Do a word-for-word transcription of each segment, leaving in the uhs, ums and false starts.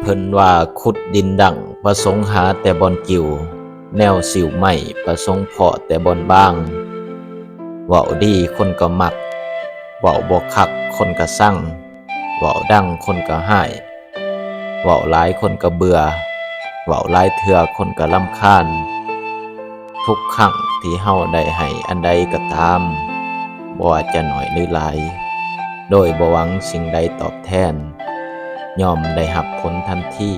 เพิ่นว่าขุดดินดั้งประสงค์หาแต่บ่อนกิ่ว แนวสิวไหม้ประสงค์เพาะแต่บ่อนบาง เว้าดีคนก็มัก เว้าบ่คักคนก็ซัง เว้าดังคนก็ฮ้าย เว้าหลายคนก็เบื่อ เว้าหลายเทื่อคนก็รำคาญ ทุกครั้งที่เฮาได้ให้อันใดก็ตาม บ่ว่าจะน้อยหรือหลาย โดยบ่หวังสิ่งใดตอบแทน ย่อมได้รับผลทันที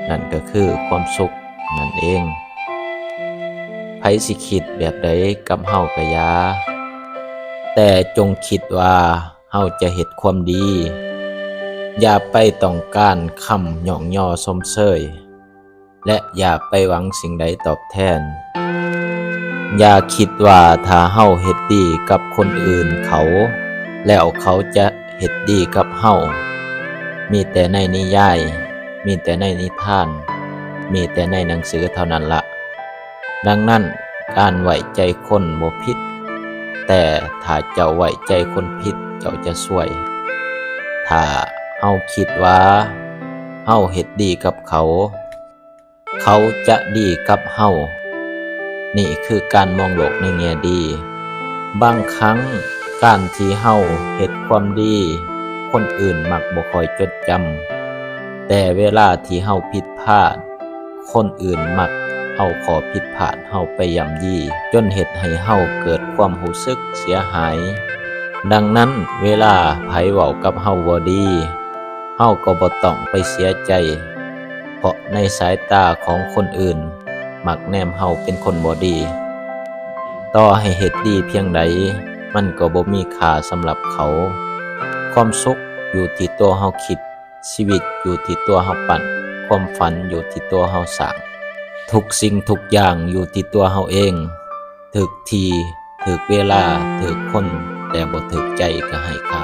นั่นก็คือความสุขนั่นเอง ไผสิคิดแบบใดกับเฮาก็อย่า แต่จงคิดว่าเฮาจะเฮ็ดความดี อย่าไปต้องการคำย่องยอชมเชย และอย่าไปหวังสิ่งใดตอบแทน อย่าคิดว่าถ้าเฮาเฮ็ดดีกับคนอื่นเขา แล้วเขาจะเฮ็ดดีกับเฮา มีแต่ในนิยาย มีแต่ในนิทาน มีแต่ในหนังสือเท่านั้นละ ดังนั้นการไว้ใจคนบ่ผิด แต่ถ้าเจ้าไว้ใจคนผิดเจ้าจะซวย ถ้าเฮาคิดว่าเฮาเฮ็ดดีกับเขา เขาจะดีกับเฮา นี่คือการมองโลกในแง่ดี บางครั้งการที่เฮาเฮ็ดความดี คนอื่นมักบ่ค่อยจดจำ แต่เวลาที่เฮาผิดพลาด คนอื่นมักเอาข้อผิดพลาดเฮาไปย่ำยี จนเฮ็ดให้เฮาเกิดความรู้สึกเสียหาย ดังนั้นเวลาไผเว้ากับเฮาบ่ดี เฮาก็บ่ต้องไปเสียใจ เพราะในสายตาของคนอื่น มักแนมเฮาเป็นคนบ่ดี ต่อให้เฮ็ดดีเพียงใด มันก็บ่มีค่าสำหรับเขา ความสุขอยู่ที่ตัวเฮาคิด ชีวิตอยู่ที่ตัวเฮาปั้น ความฝันอยู่ที่ตัวเฮาสร้าง ทุกสิ่งทุกอย่างอยู่ที่ตัวเฮาเอง ถูกที่ ถูกเวลา ถูกคน แต่บ่ถูกใจก็ให้ค่า